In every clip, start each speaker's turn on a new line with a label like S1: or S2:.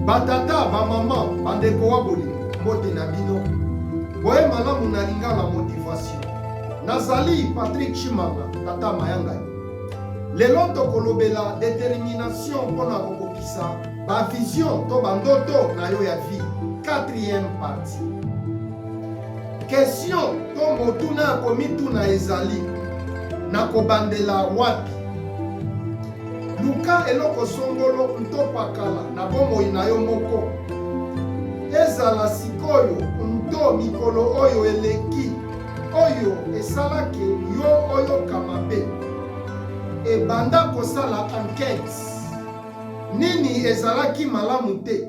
S1: Ba tata, ba mama, bandeko wa bolingo, mbote na bino. Boye malamu na Lingala Motivation. Nazali Patrick Tshimanga, tata mayangani. Lelo tokolobela determination mpo na kokokisa ba vision to ba ndoto na yo ya vie. Quatrième partie. Question to motuna ya komituna ezali, nakobandela wapi? Luka eloko songolo nto pakala na bomoi na yo moko. Ezala sikoyo nto mikolo oyo eleki, oyo esalaki yo oyoka mabe. Ebanda kosala enquete. Nini ezalaki malamu te?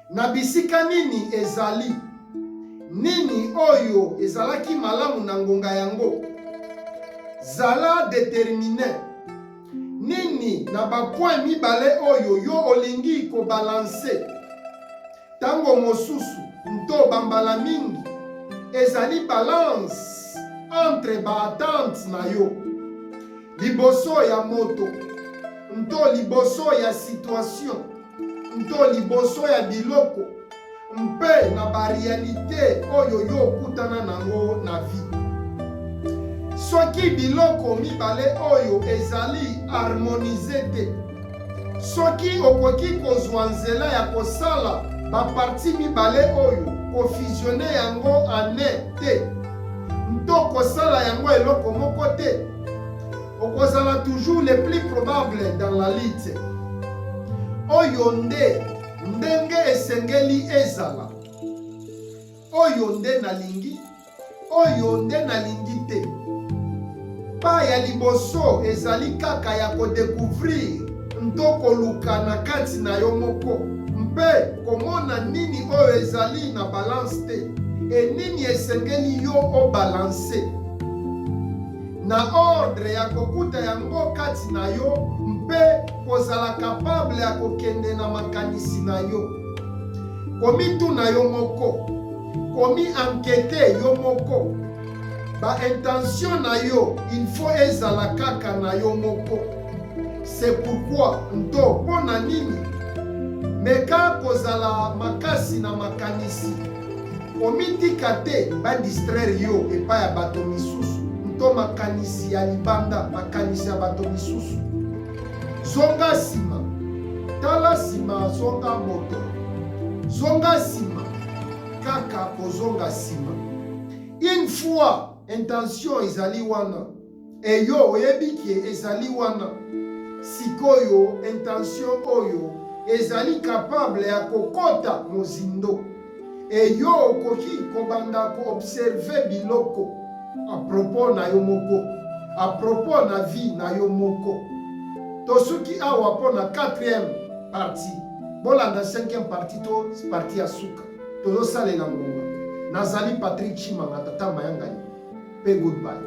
S1: Na bisika nini ezali? Nini oyo ezalaki malamu na ngonga yango? Zala determine. Nini na ba points mibale oyo yo olingi ko balancer? Tango mosusu nto ba mbala mingi, ezali balance entre ba attentes na yo liboso ya moto nto liboso ya situation. Nto liboso ya biloko mpe na ba realite oyo yo okutana nango na vie. Soki biloko mibale oyo ezali harmonise te, soki okoki kozwa nzela ya kosala ba parties mibale oyo, ko fusionner yango en un te, nto kosala yango eloko moko te, Okozala toujours le plus probable dans la lutte. Oyo nde ndenge esengeli ezala. Oyo nde nalingi, oyo nde nalingi te. Pas ya liboso ezali kaka ya ko decouvrir nto koluka na kati na yo moko mpe komona nini oyo ezali na balance te et nini esengeli yo o balancer. Na ordre ya kokuta yango kati na yo mpe kozala capable ya kokende na makanisi na yo. Komituna yo moko, komi enqueter yo moko. Ba intentions na yo il faut ezala kaka na yo moko. C'est pourquoi nto mpo na nini meka kozala makasi na makanisi. Komitika te ba distraire yo epai ya bato misusu nto makanisi ya libanda, makanisi ya bato misusu. Zonga sima, tala sima, zonga moto. Zonga sima, kaka kozonga sima. Une fois intention ezali wana, et yo oyebi ke ezali wana, sikoyo intention oyo ezali capable ya kokota mozindo. Et yo okoki kobanda ko observer biloko à propos na yo moko, à propos na vie na yo moko. Tosuki awa mpo na quatrième partie. Bolanda cinquième partie to partie ya suka. Tozosalela ngonga. Nazali Patrick Tshimanga, tata Mayangani. Pe goodbye.